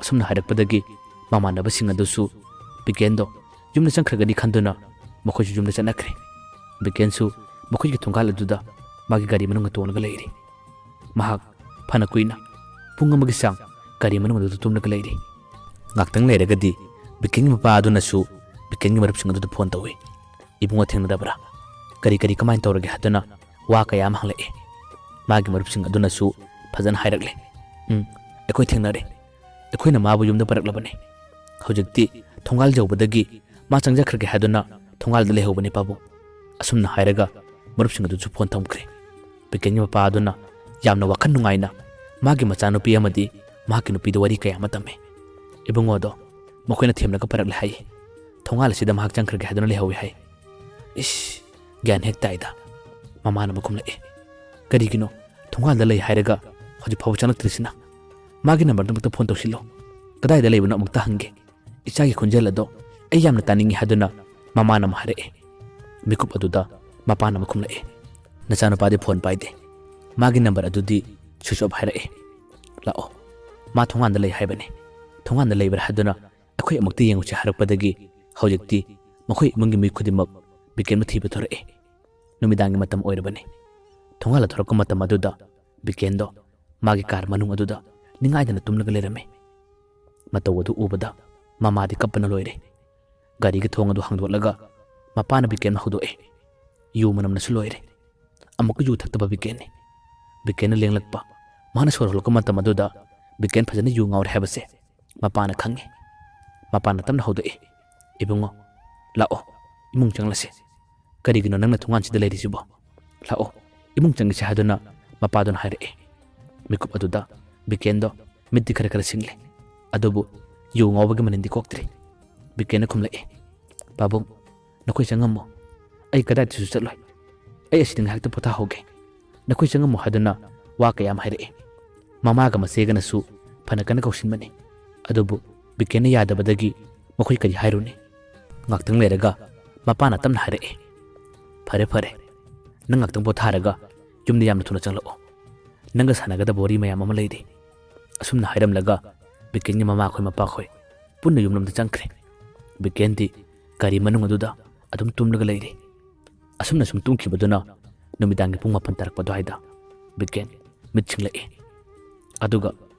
ꯑꯁꯨꯝꯅ ꯍꯥꯏꯔꯛꯄꯗꯒꯤ ꯃꯃꯥꯟꯅꯕꯁꯤꯡ ꯑꯗꯨꯁꯨ ꯕꯤꯀꯦꯟꯗꯣ ꯌꯨꯝꯗ ꯆꯪꯈ꯭ꯔꯒꯅꯤ ꯈꯟꯗꯨꯅ ꯃꯈꯣꯏꯁꯨ ꯌꯨꯝꯗ ꯆꯠꯅꯈ꯭ꯔꯦ꯫ ꯕꯤꯀꯦꯟꯁꯨ ꯃꯈꯣꯏꯒꯤ ꯊꯣꯡꯒꯥꯜ ꯑꯗꯨꯗ ꯃꯥꯒꯤ ꯒꯥꯔꯤ ꯃꯅꯨꯡꯗ ꯇꯣꯡꯂꯒ ꯂꯩꯔꯤ꯫ ꯃꯍꯥꯛ ꯐꯅ ꯀꯨꯏꯅ, ꯄꯨꯡ ꯑꯃꯒꯤ ꯆꯥꯡ ꯒꯥꯔꯤ ꯃꯅꯨꯡ ꯑꯗꯨꯗ ꯇꯨꯝꯂꯒ ꯂꯩꯔꯤ꯫ ꯉꯥꯛꯇꯪ ꯂꯩꯔꯒꯗꯤ ꯕꯤꯀꯦꯟꯒꯤ ꯃꯄꯥ ꯑꯗꯨꯅꯁꯨ ꯕꯤꯀꯦꯟꯒꯤ ꯃꯔꯨꯞꯁꯤꯡ ꯑꯗꯨꯗ ꯐꯣꯟ ꯇꯧꯏ꯫ "ꯏꯕꯨꯡꯉꯣ ꯊꯦꯡꯅꯗꯕ꯭ꯔꯥ? ꯀꯔꯤ ꯀꯔꯤ ꯀꯃꯥꯏꯅ ꯇꯧꯔꯒꯦ?" ꯍꯥꯏꯗꯨꯅ ꯋꯥ ꯀꯌꯥ ꯑꯃ ꯍꯪꯂꯛꯏ꯫ ꯃꯥꯒꯤ ꯃꯔꯨꯞꯁꯤꯡ ꯑꯗꯨꯅꯁꯨ ꯐꯖꯅ ꯍꯥꯏꯔꯛꯂꯦ꯫ "ꯎꯝ, ꯑꯩꯈꯣꯏ ꯊꯦꯡꯅꯔꯦ꯫ ꯑꯩꯈꯣꯏꯅ ꯃꯥꯕꯨ ꯌꯨꯝꯗ ꯄꯨꯔꯛꯂꯕꯅꯤ꯫ ꯍꯧꯖꯤꯛꯇꯤ ꯊꯣꯡꯒꯥꯜ ꯌꯧꯕꯗꯒꯤ ꯃꯥ ꯆꯪꯖꯈ꯭ꯔꯒꯦ ꯍꯥꯏꯗꯨꯅ ꯊꯣꯡꯒꯥꯜꯗ ꯂꯩꯍꯧꯕꯅꯤ ꯄꯥꯕꯨꯡ꯫" ꯑꯁꯨꯝꯅ ꯍꯥꯏꯔꯒ ꯃꯔꯨꯞꯁꯤꯡ ꯑꯗꯨꯁꯨ ꯐꯣꯟ ꯊꯝꯈ꯭ꯔꯦ꯫ ꯕꯤꯀꯦꯟꯒꯤ ꯃꯄꯥ ꯑꯗꯨꯅ ꯌꯥꯝꯅ ꯋꯥꯈꯜ ꯅꯨꯡꯉꯥꯏꯅ ꯃꯥꯒꯤ ꯃꯆꯥꯅꯨꯄꯤ ꯑꯃꯗꯤ ꯃꯍꯥꯛꯀꯤ ꯅꯨꯄꯤꯗ ꯋꯥꯔꯤ ꯀꯌꯥ ꯑꯃ ꯇꯝꯃꯤ꯫ "ꯏꯕꯨꯡꯉꯣꯗꯣ ꯃꯈꯣꯏꯅ ꯊꯦꯝꯂꯒ ꯄꯨꯔꯛꯂꯦ ꯍꯥꯏ꯫ ꯊꯣꯡꯒꯥꯜ ꯑꯁꯤꯗ ꯃꯍꯥꯛ ꯆꯪꯈ꯭ꯔꯒꯦ ꯍꯥꯏꯗꯨꯅ ꯂꯩꯍꯧꯏ ꯍꯥꯏ꯫" "ꯏꯁ, ꯒ꯭ꯌꯥꯟ ꯍꯦꯛ ꯇꯥꯏꯗ꯫" ꯃꯃꯥꯅ ꯑꯃꯨꯛ ꯈꯨꯝꯂꯛꯏ꯫ "ꯀꯔꯤꯒꯤꯅꯣ ꯊꯣꯡꯒꯥꯜꯗ ꯂꯩ ꯍꯥꯏꯔꯒ ꯍꯧꯖꯤꯛ ꯐꯥꯎꯕ ꯆꯪꯂꯛꯇ꯭ꯔꯤꯁꯤꯅ? ꯃꯥꯒꯤ ꯅꯝꯕꯔꯗꯨ ꯑꯃꯨꯛꯇ ꯐꯣꯟ ꯇꯧꯁꯤꯜꯂꯣ꯫ ꯀꯗꯥꯏꯗ ꯂꯩꯕꯅꯣ ꯑꯃꯨꯛꯇ ꯍꯪꯒꯦ꯫ ꯏꯆꯥꯒꯤ ꯈꯣꯟꯖꯦꯜ ꯑꯗꯣ ꯑꯩ ꯌꯥꯝꯅ ꯇꯥꯅꯤꯡꯏ" ꯍꯥꯏꯗꯨꯅ ꯃꯃꯥꯅ ꯑꯃꯨꯛ ꯍꯥꯏꯔꯛꯏ꯫ ꯃꯤꯀꯨꯞ ꯑꯗꯨꯗ ꯃꯄꯥꯅ ꯑꯃꯨꯛ ꯈꯨꯝꯂꯛꯏ꯫ "ꯅꯆꯥꯅꯨꯄꯥꯗꯤ ꯐꯣꯟ ꯄꯥꯏꯗꯦ꯫ ꯃꯥꯒꯤ ꯅꯝꯕꯔ ꯑꯗꯨꯗꯤ ꯁ꯭ꯋꯤꯆ ꯑꯣꯐ ꯍꯥꯏꯔꯛꯏ꯫ ꯂꯥꯛꯑꯣ, ꯃꯥ ꯊꯣꯡꯒꯥꯟꯗ ꯂꯩ ꯍꯥꯏꯕꯅꯤ꯫ ꯊꯣꯡꯒꯥꯟꯗ ꯂꯩꯕ꯭ꯔꯥ ꯍꯥꯏꯗꯨꯅ ꯑꯩꯈꯣꯏ ꯑꯃꯨꯛꯇ ꯌꯦꯡꯉꯨꯁꯤ" ꯍꯥꯏꯔꯛꯄꯗꯒꯤ ꯍꯧꯖꯤꯛꯇꯤ ꯃꯈꯣꯏ ꯏꯃꯨꯡꯒꯤ ꯃꯤ ꯈꯨꯗꯤꯡꯃꯛ ꯕꯤꯀꯦꯟꯕꯨ ꯊꯤꯕ ꯊꯣꯔꯛꯏ꯫ ꯅꯨꯃꯤꯗꯥꯡꯒꯤ ꯃꯇꯝ ꯑꯣꯏꯔꯕꯅꯤ꯫ ꯊꯣꯡꯒꯥꯜꯗ ꯊꯣꯔꯛꯄ ꯃꯇꯝ ꯑꯗꯨꯗ ꯕꯤꯀꯦꯟꯗꯣ ꯃꯥꯒꯤ ꯀꯥꯔ ꯃꯅꯨꯡ ꯑꯗꯨꯗ ꯅꯤꯡꯉꯥꯏꯗꯅ ꯇꯨꯝꯂꯒ ꯂꯩꯔꯝꯃꯤ꯫ ꯃꯇꯧ ꯑꯗꯨ ꯎꯕꯗ ꯃꯃꯥꯗꯤ ꯀꯞꯄꯅ ꯂꯣꯏꯔꯦ꯫ ꯒꯥꯔꯤꯒꯤ ꯊꯣꯡ ꯑꯗꯨ ꯍꯥꯡꯗꯣꯛꯂꯒ ꯃꯄꯥꯅ ꯕꯤꯀꯦꯟ ꯍꯧꯗꯣꯛꯑꯦ꯫ ꯌꯨ ꯃꯅꯝꯅꯁꯨ ꯂꯣꯏꯔꯦ꯫ ꯑꯃꯨꯛꯀ ꯌꯨ ꯊꯛꯇꯕ ꯕꯤꯀꯦꯟꯅꯤ꯫ ꯕꯤꯀꯦꯟꯅ ꯂꯦꯡꯂꯛꯄ, ꯃꯥꯅ ꯁꯣꯔ ꯍꯣꯜꯂꯛꯄ ꯃꯇꯝ ꯑꯗꯨꯗ ꯕꯤꯀꯦꯟ ꯐꯖꯅ ꯌꯨ ꯉꯥꯎꯔꯦ ꯍꯥꯏꯕꯁꯦ ꯃꯄꯥꯅ ꯈꯪꯉꯤ꯫ ꯃꯄꯥꯅ ꯇꯞꯅ ꯍꯧꯗꯣꯛꯏ, "ꯏꯕꯨꯡꯉꯣ, ꯂꯥꯛꯑꯣ, ꯏꯃꯨꯡ ꯆꯪꯂꯁꯤ꯫ ꯀꯔꯤꯒꯤꯅꯣ ꯅꯪꯅ ꯊꯣꯡꯒꯥꯟꯁꯤꯗ ꯂꯩꯔꯤꯁꯤꯕꯣ? ꯂꯥꯛꯑꯣ, ꯏꯃꯨꯡ ꯆꯪꯉꯁꯤ" ꯍꯥꯏꯗꯨꯅ ꯃꯄꯥꯗꯨꯅ ꯍꯥꯏꯔꯛꯏ꯫ ꯃꯤꯀꯨꯞ ꯑꯗꯨꯗ ꯕꯤꯀꯦꯟꯗꯣ ꯃꯤꯠꯇꯤ ꯈꯔ ꯈꯔ ꯁꯤꯡꯂꯦ, ꯑꯗꯨꯕꯨ ꯌꯨ ꯉꯥꯎꯕꯒꯤ ꯃꯅꯤꯟꯗꯤ ꯀꯣꯛꯇ꯭ꯔꯤ꯫ ꯕꯤꯀꯦꯟꯅ ꯈꯨꯝꯂꯛꯏ, "ꯄꯥꯕꯨꯡ, ꯅꯈꯣꯏ ꯆꯪꯉꯝꯃꯣ꯫ ꯑꯩ ꯀꯗꯥꯏꯗꯁꯨ ꯆꯠꯂꯣꯏ꯫ ꯑꯩ ꯑꯁꯤꯗ ꯉꯥꯏꯍꯥꯛꯇ ꯄꯣꯊꯥꯍꯧꯒꯦ꯫ ꯅꯈꯣꯏ ꯆꯪꯉꯝꯃꯣ" ꯍꯥꯏꯗꯨꯅ ꯋꯥ ꯀꯌꯥ ꯑꯃ ꯍꯥꯏꯔꯛꯏ꯫ ꯃꯃꯥꯒ ꯃꯆꯦꯒꯅꯁꯨ ꯐꯅ ꯀꯟꯅ ꯀꯧꯁꯤꯟꯕꯅꯤ, ꯑꯗꯨꯕꯨ ꯕꯤꯀꯦꯟꯅ ꯌꯥꯗꯕꯗꯒꯤ ꯃꯈꯣꯏ ꯀꯔꯤ ꯍꯥꯏꯔꯨꯅꯤ? ꯉꯥꯛꯇꯪ ꯂꯩꯔꯒ ꯃꯄꯥꯅ ꯇꯞꯅ ꯍꯥꯏꯔꯛꯏ, "ꯐꯔꯦ, ꯐꯔꯦ, ꯅꯪ ꯉꯥꯛꯇꯪ ꯄꯣꯊꯥꯔꯒ ꯌꯨꯝꯗ ꯌꯥꯝꯅ ꯊꯨꯅ ꯆꯪꯂꯛꯑꯣ꯫ ꯅꯪꯒ ꯁꯥꯟꯅꯒꯗꯕ ꯋꯥꯔꯤ ꯃꯌꯥꯝ ꯑꯃ ꯂꯩꯔꯤ"꯫ ꯑꯁꯨꯝꯅ ꯍꯥꯏꯔꯝꯂꯒ ꯕꯤꯀꯦꯟꯒꯤ ꯃꯃꯥꯈꯣꯏ ꯃꯄꯥꯈꯣꯏ ꯄꯨꯟꯅ ꯌꯨꯝꯂꯣꯝꯗ ꯆꯪꯈ꯭ꯔꯦ꯫ ꯕꯤꯀꯦꯟꯗꯤ ꯒꯥꯔꯤ ꯃꯅꯨꯡ ꯑꯗꯨꯗ ꯑꯗꯨꯝ ꯇꯨꯝꯂꯒ ꯂꯩꯔꯤ꯫ ꯑꯁꯨꯝꯅ ꯁꯨꯝ ꯇꯨꯝꯈꯤꯕꯗꯨꯅ ꯅꯨꯃꯤꯗꯥꯡꯒꯤ ꯄꯨꯡ ꯃꯥꯄꯟ ꯇꯥꯔꯛꯄ ꯑꯗꯨꯋꯥꯏꯗ ꯕꯤꯀꯦꯟ ꯃꯤꯠ ꯁꯤꯡꯂꯛꯏ꯫ ꯑꯗꯨꯒ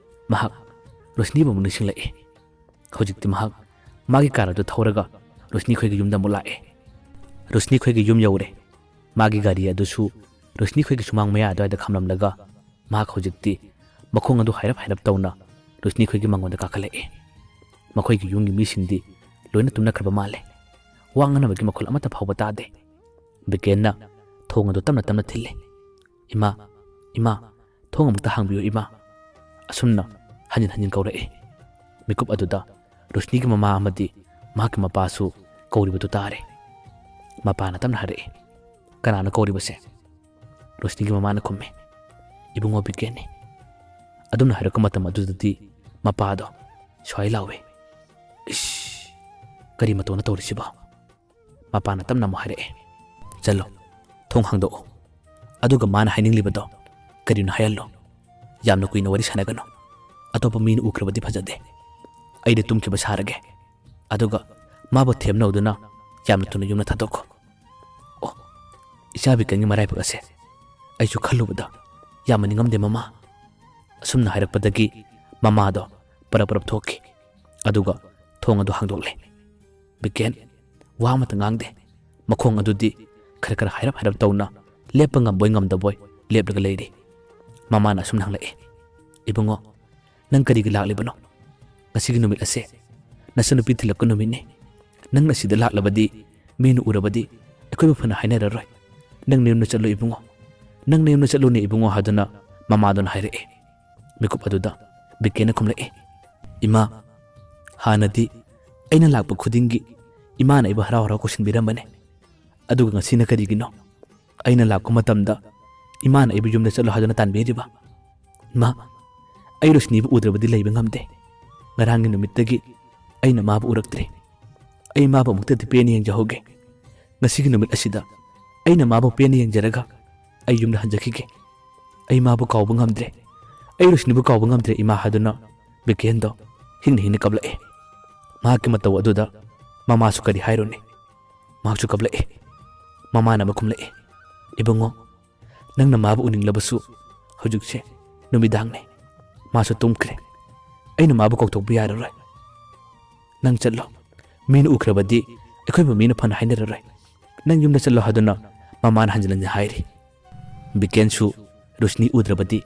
ꯃꯍꯥꯛ ꯔꯣꯁꯅꯤꯕꯨ ꯑꯃꯨꯛ ꯅꯤꯡꯁꯤꯡꯂꯛꯏ꯫ ꯍꯧꯖꯤꯛꯇꯤ ꯃꯍꯥꯛ ꯃꯥꯒꯤ ꯀꯥꯔ ꯑꯗꯨ ꯊꯧꯔꯒ ꯔꯣꯁꯅꯤ ꯈꯣꯏꯒꯤ ꯌꯨꯝꯗ ꯑꯃꯨꯛ ꯂꯥꯛꯑꯦ꯫ ꯔꯣꯁꯅꯤ ꯈꯣꯏꯒꯤ ꯌꯨꯝ ꯌꯧꯔꯦ꯫ ꯃꯥꯒꯤ ꯒꯥꯔꯤ ꯑꯗꯨꯁꯨ ꯔꯣꯁꯅꯤ ꯈꯣꯏꯒꯤ ꯁꯨꯃꯥꯡ ꯃꯌꯥ ꯑꯗꯨꯋꯥꯏꯗ ꯈꯥꯝꯂꯝꯂꯒ ꯃꯍꯥꯛ ꯍꯧꯖꯤꯛꯇꯤ ꯃꯈꯣꯡ ꯑꯗꯨ ꯍꯥꯏꯔꯞ ꯍꯥꯏꯔꯞ ꯇꯧꯅ ꯔꯣꯁꯅꯤ ꯈꯣꯏꯒꯤ ꯃꯉꯣꯟꯗ ꯀꯥꯈꯠꯂꯛꯑꯦ꯫ ꯃꯈꯣꯏꯒꯤ ꯌꯨꯝꯒꯤ ꯃꯤꯁꯤꯡꯗꯤ ꯂꯣꯏꯅ ꯇꯨꯝꯅꯈ꯭ꯔꯕ ꯃꯥꯜꯂꯦ꯫ ꯋꯥ ꯉꯥꯡꯅꯕꯒꯤ ꯃꯈꯣꯜ ꯑꯃꯠꯇ ꯐꯥꯎꯕ ꯇꯥꯗꯦ꯫ ꯕꯤꯀꯦꯟꯅ ꯊꯣꯡ ꯑꯗꯨ ꯇꯞꯅ ꯇꯞꯅ ꯊꯤꯜꯂꯦ꯫ "ꯏꯃꯥ, ꯏꯃꯥ, ꯊꯣꯡ ꯑꯃꯨꯛꯇ ꯍꯥꯡꯕꯤꯌꯨ ꯏꯃꯥ"꯫ ꯑꯁꯨꯝꯅ ꯍꯟꯖꯤꯟ ꯍꯟꯖꯤꯟ ꯀꯧꯔꯛꯏ꯫ ꯃꯤꯀꯨꯞ ꯑꯗꯨꯗ ꯔꯣꯁꯅꯤꯒꯤ ꯃꯃꯥ ꯑꯃꯗꯤ ꯃꯍꯥꯛꯀꯤ ꯃꯄꯥꯁꯨ ꯀꯧꯔꯤꯕꯗꯨ ꯇꯥꯔꯦ꯫ ꯃꯄꯥꯅ ꯇꯞꯅ ꯍꯥꯏꯔꯛꯏ, "ꯀꯅꯥꯅꯣ ꯀꯧꯔꯤꯕꯁꯦ?" ꯔꯣꯁꯅꯤꯒꯤ ꯃꯃꯥꯅ ꯈꯨꯝꯃꯤ, "ꯏꯕꯨꯡꯉꯣ ꯕꯤꯀꯦꯟꯅꯤ"꯫ ꯑꯗꯨꯝꯅ ꯍꯥꯏꯔꯛꯄ ꯃꯇꯝ ꯑꯗꯨꯗꯗꯤ ꯃꯄꯥꯗꯣ ꯁ꯭ꯋꯥꯏ ꯂꯥꯎꯏ, "ꯏꯁ, ꯀꯔꯤ ꯃꯇꯧꯅ ꯇꯧꯔꯤꯁꯤꯕꯣ?" ꯃꯄꯥꯅ ꯇꯞꯅ ꯑꯃꯨꯛ ꯍꯥꯏꯔꯛꯑꯦ, "ꯆꯠꯂꯣ, ꯊꯣꯡ ꯍꯥꯡꯗꯣꯛꯑꯣ꯫ ꯑꯗꯨꯒ ꯃꯥꯅ ꯍꯥꯏꯅꯤꯡꯂꯤꯕꯗꯣ ꯀꯔꯤꯅꯣ ꯍꯥꯏꯍꯜꯂꯣ꯫ ꯌꯥꯝꯅ ꯀꯨꯏꯅ ꯋꯥꯔꯤ ꯁꯥꯟꯅꯒꯅꯨ꯫ ꯑꯇꯣꯞꯄ ꯃꯤꯅ ꯎꯈ꯭ꯔꯕꯗꯤ ꯐꯖꯗꯦ꯫ ꯑꯩꯗꯤ ꯇꯨꯝꯈꯤꯕ ꯁꯥꯔꯒꯦ꯫ ꯑꯗꯨꯒ ꯃꯥꯕꯨ ꯊꯦꯝꯅꯧꯗꯨꯅ ꯌꯥꯝꯅ ꯊꯨꯅ ꯌꯨꯝꯗ ꯊꯥꯗꯣꯛꯈꯣ"꯫ ꯑꯣ, ꯏꯆꯥ ꯕꯤꯀꯦꯟꯒꯤ ꯃꯔꯥꯏꯕꯛ ꯑꯁꯦ ꯑꯩꯁꯨ ꯈꯜꯂꯨꯕꯗ "ꯌꯥꯝꯅ ꯅꯤꯡꯉꯝꯗꯦ ꯃꯃꯥ"꯫ ꯑꯁꯨꯝꯅ ꯍꯥꯏꯔꯛꯄꯗꯒꯤ ꯃꯃꯥꯗꯣ ꯄꯔꯞ ꯄꯔꯞ ꯊꯣꯛꯈꯤ꯫ ꯑꯗꯨꯒ ꯊꯣꯡ ꯑꯗꯨ ꯍꯥꯡꯗꯣꯛꯂꯦ꯫ ꯕꯤꯀꯦꯟ ꯋꯥ ꯑꯃꯠꯇ ꯉꯥꯡꯗꯦ꯫ ꯃꯈꯣꯡ ꯑꯗꯨꯗꯤ ꯈꯔ ꯈꯔ ꯍꯥꯏꯔꯞ ꯍꯥꯏꯔꯞ ꯇꯧꯅ ꯂꯦꯞꯄ ꯉꯝꯕꯣꯏ ꯉꯝꯗꯕꯣꯏ ꯂꯦꯞꯂꯒ ꯂꯩꯔꯤ꯫ ꯃꯃꯥꯅ ꯑꯁꯨꯝꯅ ꯍꯪꯂꯛꯏ, "ꯏꯕꯨꯡꯉꯣ, ꯅꯪ ꯀꯔꯤꯒꯤ ꯂꯥꯛꯂꯤꯕꯅꯣ? ꯉꯁꯤꯒꯤ ꯅꯨꯃꯤꯠ ꯑꯁꯦ ꯅꯆꯟꯅꯨꯄꯤ ꯊꯤꯜꯂꯛꯄ ꯅꯨꯃꯤꯠꯅꯤ꯫ ꯅꯪꯅ ꯁꯤꯗ ꯂꯥꯛꯂꯕꯗꯤ ꯃꯤꯅ ꯎꯔꯕꯗꯤ ꯑꯩꯈꯣꯏꯕꯨ ꯐꯅ ꯍꯥꯏꯅꯔꯔꯣꯏ꯫ ꯅꯪ ꯅꯌꯨꯝꯗ ꯆꯠꯂꯣ ꯏꯕꯨꯡꯉꯣ꯫ ꯅꯪ ꯅꯌꯨꯝꯗ ꯆꯠꯂꯣꯅꯦ ꯏꯕꯨꯡꯉꯣ" ꯍꯥꯏꯗꯨꯅ ꯃꯃꯥꯗꯨꯅ ꯍꯥꯏꯔꯛꯏ꯫ ꯃꯤꯀꯨꯞ ꯑꯗꯨꯗ ꯕꯤꯀꯦꯟꯅ ꯈꯨꯝꯂꯛꯏ, "ꯏꯃꯥ, ꯍꯥꯟꯅꯗꯤ ꯑꯩꯅ ꯂꯥꯛꯄ ꯈꯨꯗꯤꯡꯒꯤ ꯏꯃꯥꯅ ꯑꯩꯕꯨ ꯍꯔꯥꯎ ꯍꯔꯥꯎ ꯀꯧꯁꯤꯟꯕꯤꯔꯝꯕꯅꯤ꯫ ꯑꯗꯨꯒ ꯉꯁꯤꯅ ꯀꯔꯤꯒꯤꯅꯣ ꯑꯩꯅ ꯂꯥꯛꯄ ꯃꯇꯝꯗ ꯏꯃꯥꯅ ꯑꯩꯕꯨ ꯌꯨꯝꯗ ꯆꯠꯂꯣ ꯍꯥꯏꯗꯨꯅ ꯇꯥꯟꯕꯤꯔꯤꯕ? ꯏꯃꯥ, ꯑꯩ ꯔꯣꯁꯅꯤꯕꯨ ꯎꯗ꯭ꯔꯕꯗꯤ ꯂꯩꯕ ꯉꯝꯗꯦ꯫ ꯉꯔꯥꯡꯒꯤ ꯅꯨꯃꯤꯠꯇꯒꯤ ꯑꯩꯅ ꯃꯥꯕꯨ ꯎꯔꯛꯇ꯭ꯔꯦ꯫ ꯑꯩ ꯃꯥꯕꯨ ꯑꯃꯨꯛꯇꯗꯤ ꯄꯦꯟꯅ ꯌꯦꯡꯖꯍꯧꯒꯦ꯫ ꯉꯁꯤꯒꯤ ꯅꯨꯃꯤꯠ ꯑꯁꯤꯗ ꯑꯩꯅ ꯃꯥꯕꯨ ꯄꯦꯟꯅ ꯌꯦꯡꯖꯔꯒ ꯑꯩ ꯌꯨꯝꯗ ꯍꯟꯖꯈꯤꯒꯦ꯫ ꯑꯩ ꯃꯥꯕꯨ ꯀꯥꯎꯕ ꯉꯝꯗ꯭ꯔꯦ꯫ ꯑꯩ ꯔꯣꯁꯅꯤꯕꯨ ꯀꯥꯎꯕ ꯉꯝꯗ꯭ꯔꯦ ꯏꯃꯥ" ꯍꯥꯏꯗꯨꯅ ꯕꯤꯀꯦꯟꯗꯣ ꯍꯤꯡꯅ ꯍꯤꯡꯅ ꯀꯞꯂꯛꯑꯦ꯫ ꯃꯍꯥꯛꯀꯤ ꯃꯇꯧ ꯑꯗꯨꯗ ꯃꯃꯥꯁꯨ ꯀꯔꯤ ꯍꯥꯏꯔꯨꯅꯤ? ꯃꯍꯥꯛꯁꯨ ꯀꯞꯂꯛꯑꯦ꯫ ꯃꯃꯥꯅ ꯑꯃ ꯈꯨꯝꯂꯛꯑꯦ, "ꯏꯕꯨꯡꯉꯣ, ꯅꯪꯅ ꯃꯥꯕꯨ ꯎꯅꯤꯡꯂꯕꯁꯨ ꯍꯧꯖꯤꯛꯁꯦ ꯅꯨꯃꯤꯗꯥꯡꯅꯦ꯫ ꯃꯥꯁꯨ ꯇꯨꯝꯈ꯭ꯔꯦ꯫ ꯑꯩꯅ ꯃꯥꯕꯨ ꯀꯧꯊꯣꯛꯄ ꯌꯥꯔꯔꯣꯏ꯫ ꯅꯪ ꯆꯠꯂꯣ꯫ ꯃꯤꯅ ꯎꯈ꯭ꯔꯕꯗꯤ ꯑꯩꯈꯣꯏꯕꯨ ꯃꯤꯅ ꯐꯅ ꯍꯥꯏꯅꯔꯔꯣꯏ꯫ ꯅꯪ ꯌꯨꯝꯗ ꯆꯠꯂꯣ" ꯍꯥꯏꯗꯨꯅ ꯃꯃꯥꯅ ꯍꯟꯖꯤꯟ ꯍꯟꯖꯤꯟ ꯍꯥꯏꯔꯤ꯫ ꯕꯤꯀꯦꯟꯁꯨ ꯔꯣꯁꯅꯤ ꯎꯗ꯭ꯔꯕꯗꯤ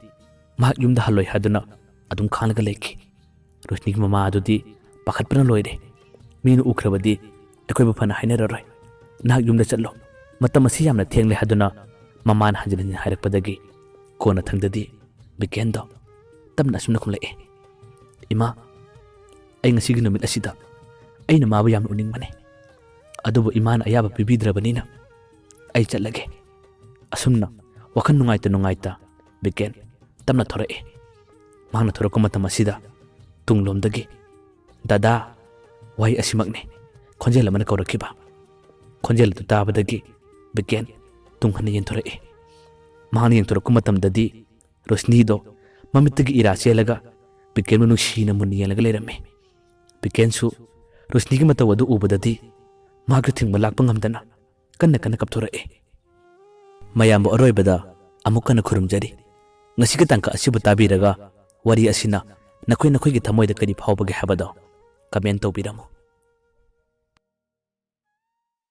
ꯃꯍꯥꯛ ꯌꯨꯝꯗ ꯍꯜꯂꯣꯏ ꯍꯥꯏꯗꯨꯅ ꯑꯗꯨꯝ ꯈꯥꯡꯂꯒ ꯂꯩꯈꯤ꯫ ꯔꯣꯁꯅꯤꯒꯤ ꯃꯃꯥ ꯑꯗꯨꯗꯤ ꯄꯥꯈꯠꯄꯅ ꯂꯣꯏꯔꯦ꯫ "ꯃꯤꯅ ꯎꯈ꯭ꯔꯕꯗꯤ ꯑꯩꯈꯣꯏꯕꯨ ꯐꯅ ꯍꯥꯏꯅꯔꯔꯣꯏ꯫ ꯅꯍꯥꯛ ꯌꯨꯝꯗ ꯆꯠꯂꯣ꯫ ꯃꯇꯝ ꯑꯁꯤ ꯌꯥꯝꯅ ꯊꯦꯡꯂꯦ" ꯍꯥꯏꯗꯨꯅ ꯃꯃꯥꯅ ꯍꯟꯖꯤꯟ ꯍꯟꯖꯤꯟ ꯍꯥꯏꯔꯛꯄꯗꯒꯤ ꯀꯣꯟꯅꯊꯪꯗꯗꯤ ꯕꯤꯀꯦꯟꯗꯣ ꯇꯞꯅ ꯑꯁꯨꯝꯅ ꯈꯨꯝꯂꯛꯑꯦ, "ꯏꯃꯥ, ꯑꯩ ꯉꯁꯤꯒꯤ ꯅꯨꯃꯤꯠ ꯑꯁꯤꯗ ꯑꯩꯅ ꯃꯥꯕꯨ ꯌꯥꯝꯅ ꯎꯅꯤꯡꯕꯅꯤ꯫ ꯑꯗꯨꯕꯨ ꯏꯃꯥꯅ ꯑꯌꯥꯕ ꯄꯤꯕꯤꯗ꯭ꯔꯕꯅꯤꯅ ꯑꯩ ꯆꯠꯂꯒꯦ"꯫ ꯑꯁꯨꯝꯅ ꯋꯥꯈꯜ ꯅꯨꯡꯉꯥꯏꯇ ꯅꯨꯡꯉꯥꯏꯇ ꯕꯤꯀꯦꯟ ꯇꯞꯅ ꯊꯣꯔꯛꯏ꯫ ꯃꯍꯥꯛꯅ ꯊꯣꯔꯛꯄ ꯃꯇꯝ ꯑꯁꯤꯗ ꯇꯨꯡꯂꯣꯝꯗꯒꯤ "ꯗꯗꯥ", ꯋꯥꯍꯩ ꯑꯁꯤꯃꯛꯅꯤ ꯈꯣꯟꯖꯦꯜ ꯑꯃꯅ ꯀꯧꯔꯛꯈꯤꯕ꯫ ꯈꯣꯟꯖꯦꯜ ꯑꯗꯨ ꯇꯥꯕꯗꯒꯤ ꯕꯤꯀꯦꯟ ꯇꯨꯡ ꯍꯟꯅ ꯌꯦꯡꯊꯣꯔꯛꯏ꯫ ꯃꯍꯥꯛꯅ ꯌꯦꯡꯊꯣꯔꯛꯄ ꯃꯇꯝꯗꯗꯤ ꯔꯣꯁꯅꯤꯗꯣ ꯃꯃꯤꯠꯇꯒꯤ ꯏꯔꯥ ꯆꯦꯜꯂꯒ ꯕꯤꯀꯦꯟꯕꯨ ꯅꯨꯡꯁꯤꯅ ꯃꯨꯟꯅ ꯌꯦꯡꯂꯒ ꯂꯩꯔꯝꯃꯤ꯫ ꯕꯤꯀꯦꯟꯁꯨ ꯔꯣꯁꯅꯤꯒꯤ ꯃꯇꯧ ꯑꯗꯨ ꯎꯕꯗꯗꯤ ꯃꯍꯥꯛꯁꯨ ꯊꯤꯡꯕ ꯂꯥꯛꯄ ꯉꯝꯗꯅ ꯀꯟꯅ ꯀꯟꯅ ꯀꯞꯊꯣꯔꯛꯏ꯫ "ꯃꯌꯥꯝꯕꯨ ꯑꯔꯣꯏꯕꯗ ꯑꯃꯨꯛ ꯍꯟꯅ ꯈꯨꯔꯨꯝꯖꯔꯤ꯫ ꯉꯁꯤꯒꯤ ꯇꯥꯡꯀꯛ ꯑꯁꯤꯕꯨ ꯇꯥꯕꯤꯔꯒ ꯋꯥꯔꯤ ꯑꯁꯤꯅ ꯅꯈꯣꯏ ꯅꯈꯣꯏꯒꯤ ꯊꯃꯣꯏꯗ ꯀꯔꯤ ꯐꯥꯎꯕꯒꯦ ꯍꯥꯏꯕꯗꯣ comment ꯇꯧꯕꯤꯔꯝꯃꯨ꯫